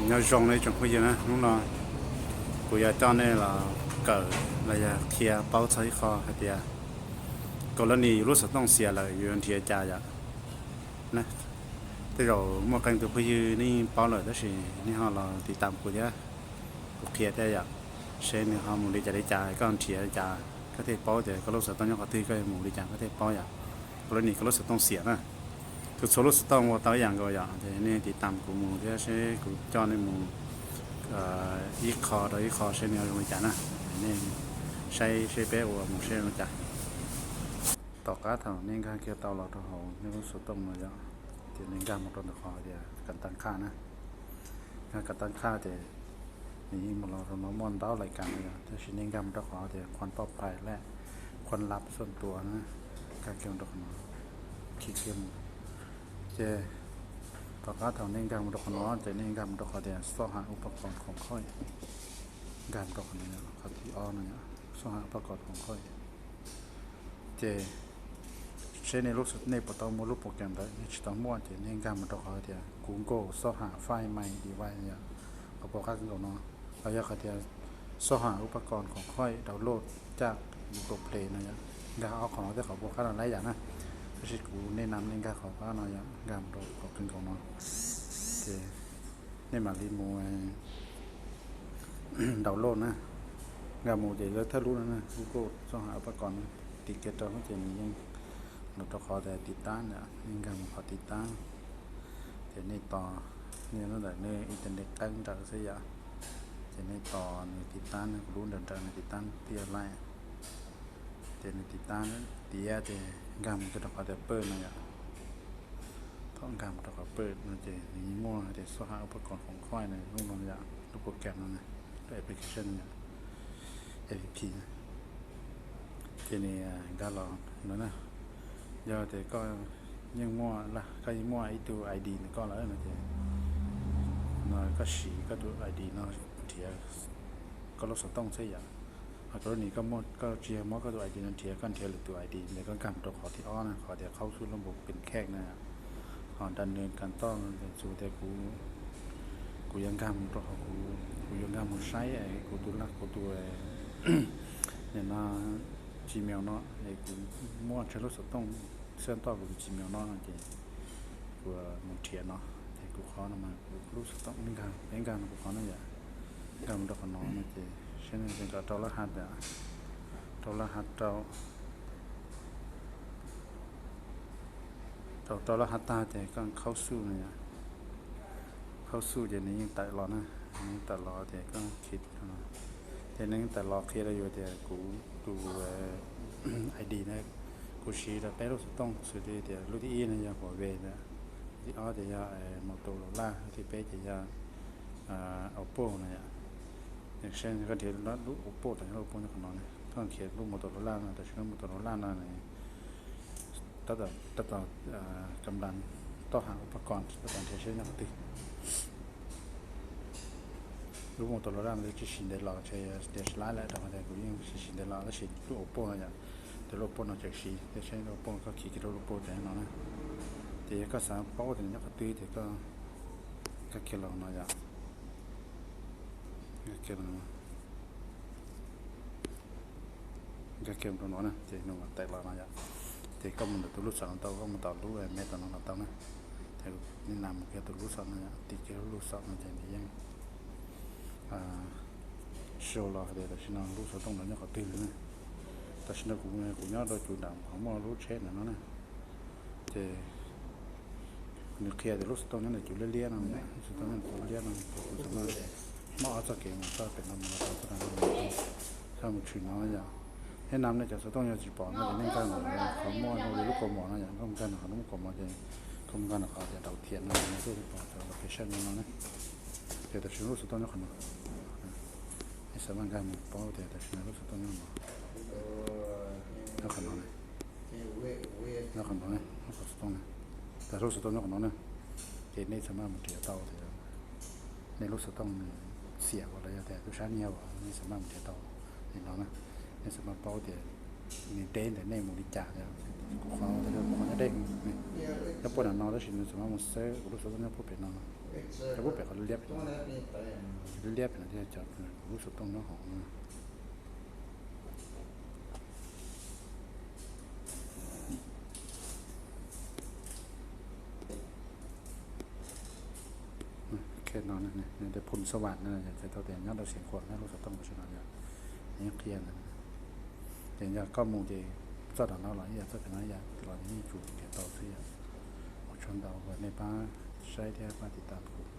Nyob zoo nej tsoom phooj ywg na, hnub no kuv yuav coj nej los kawm los yog qhia paub txog ib qho hais tias Cloud Near yus lub xov tooj xiam lawm yus yuav nrhiav cas yom. Tej zaum muaj qee tus phooj ywg nej yeej paub lawm tab sis nej ho los tiv tam kuv thiab, kuv qhia thiab yom, seb nws ho mus li cas li cas, koj nrhiav li cas koj thiaj paub tias koj lub xov tooj nyob qhov twg, koj yuav mus li cas koj thiaj paub yom. Cloud Near koj lub xov tooj xiam na, txhua txhua lub xov tooj ua tau ib yam nkaus yom, ces nej tiv tam kuv mus thiab seb kuv coj nej mus ib qho rau ib qho seb nws zoo li cas na. Nej saib seb peb ua mus seb zoo li cas. Tom qab thaum nej nkag kiag tau los rau hauv nej lub xov tooj no yom, ces nej nkag mus rau ntawm qhov tias kas tab qhaj na. Nkag kas tab qhaj ces nws yeej mus los rau no muaj ntau lais kas no yom, tab sis nej nkag mus rau qhov tias khuam poj phais laj, khuam lab xuam tuas na, nkag kiag mus rau qhov no, khij kiag mus. Ces tom qab thaum nej nkag mus rau qhov no ces nej nkag mus rau qhov tias xoj ham uv paj kos khoom khooj, nkag mus rau qhov no, qhov thib ob no yom, xoj ham uv paj kos khoom khooj. Ces seb nej lub, nej puas tau muaj lub program ntawd, nej tsis tau muaj ces nej nkag mus rau qhov tias Google xoj ham Find My Device yom, qhov puas qab kawg nkaus no, los yog qhov tias xoj ham uv paj kos khoom khooj download caj Google Play no yom, nkag ob qhov no thiab qhov puas qab no lawm yom na. Tab sis kuv nej nam nej nkag qhov qab no yom, nkag mus rau qhov kawg nkaus no, ces nej mam li mus download na. Nkag mus ces lawv thawj lub no na, Google xoj ham uv paj kos no, tiv kiag rau ces nws yeej los rau qhov tias tiv tab ntawm, nej nkag mus qhov tiv tab, ces nej tos, nej nyob ntawm nej internet qeeb nrawm xwb yom, ces nej tos nws tiv tab, kuv lub nrawm nrawm nws tiv tab tiaj laij, ces nws tiv tab tiav ces nkag mus rau qhov tias pawj no yom. Thaum nkag mus rau qhov pawj no ces nws yeej muaj tias xoj ham uv paj kos khoom khooj no, lub no yom, lub program no, lub application no yom, app. Ces nws nkag los no na, yog tias koj yeej muaj, koj yeej muaj ib tug ID ntawm koj lawm no ces no koj siv koj tus ID no nrhiav koj lub xov tooj xwb yom. Ho Cloud Near koj tsis yog muab koj tus ID no nrhiav, koj nrhiav lwm tus ID ntawd, koj nkag mus rau qhov thib ob na, qhov tias khaub xub lub npau pin khej na, ho nra nws kas toj no, txuas tias kuv, kuv yuav nkag mus rau qhov kuv, kuv yuav nkag mus saib kuv tus laj, kuv tus, nim no Gmail no es kuv muaj tsawg lub xov tooj, xab toj kuv tus Gmail no no ces kuv mus nrhiav no, ces kuv qhov no mas kuv lub xov tooj, peb nkag no kuv qhov no yom, nkag mus rau qhov no no ces seb nws kom rau laj hav, rau laj hav rau, rau rau laj hav tag ces koj khaub xub no yom, khaub xub ces nws yeej tawm los na, nws yeej tawm los ces koj khi, ces nws yeej tawm los qhia rau yus tias kuv tus ID na, kuv siv rau peb lub xov tooj xws li tias lub thib ib no yog Huawei, lub thib ob ces yog Motorola, lub thib peb ces yog Oppo no yom. Seb koj nrhiav lub Oppo tas, lub Oppo nyob qhov no, koj nrhiav lub Motorola no, tam sim no Motorola no tab tom kam las toj ham uv paj kos, tab tom nrhiav seb nyob qhov twg. Lub Motorola no tsis siv ntev los, ntshe tias sib lab lawm rau qhov tias kuv yeej tsis siv ntev los, tab sis lub Oppo no yom, ces lub Oppo no tseem siv, ces seb lub Oppo, koj khi kiag lub Oppo tas no na. Ces yog koj xav paub tias nyob qhov twg ces koj, koj kiag los no yom, koj kiag los no, nkag kiag mus rau no na, ces nws mam tawm los no yom. Ces koj mus ntawm tus lub xom no tau, koj mus tom lub map no los tau na. Ces nej nam mus kiag tus lub xom no yom, tiv kiag lub lub xom no ces nws yeej show los hais tias tam sim no lub xov tooj ntawd nyob qhov twg na. Tam sim no kuv, kuv nyob rau cuv nram qhov muaj lub tsheb ntawm no na. Ces nws qhia tias lub xov tooj nyob ntawm cuv liab liab no, lub xov tooj nyob ntawm cuv liab liab no, ces kuv txawm muab ob txoj kev mus txoj pem no mus los tau, txoj no mus los tau, txoj mus tshwm no yom. Thiab nam nej cov xov tooj yog tsis pom no ces nej nkag ntawm qhov muaj zoo li lub kaus mom no yom, koj mus nkag ntawm qhov lub kaus mom ces koj mus nkag ntawm qhov tias dau thiam no, nws thiaj pom cov location no no na. Ces tam sim no lub xov tooj nyob qhov no, nej xav mas nkag mus paub tias tam sim no lub xov tooj nyob no, nyob qhov no, nyob qhov no, nyob qhov xov tooj na, tas lub xov tooj nyob qhov no na. Ces nej xav mas mus nrhiav tau tias nej lub xov tooj nws xiam los yog tias tub sab nyiag los, nej xav mas mus nrhiav tau li no na. Nej xav mas paub tias nws deb ntawm nej mus li cas, kuv qhov, kuv qhov nyob deb, nyob puag nram no tab sis nws xav mas mus xawb kuv lub xov tooj nyob puag pem no. Cov pub pem qhov liab liab no thiab cov kuv lub xov tooj nyob hauv no. Khej no, nws tias phum xab vam no yog txhais tau tias nyob rau Xeev Khuam, nyob lub xov tooj tam sim no yog nws qhia ntawd. Ces yog koj mus ces txoj dam no los ib yam, txoj pem no ib yam, los yeej tsum nrhiav tau xwb yom. Ua tsaug ntau uas nej pab saib thiab pab tiv tas kuv.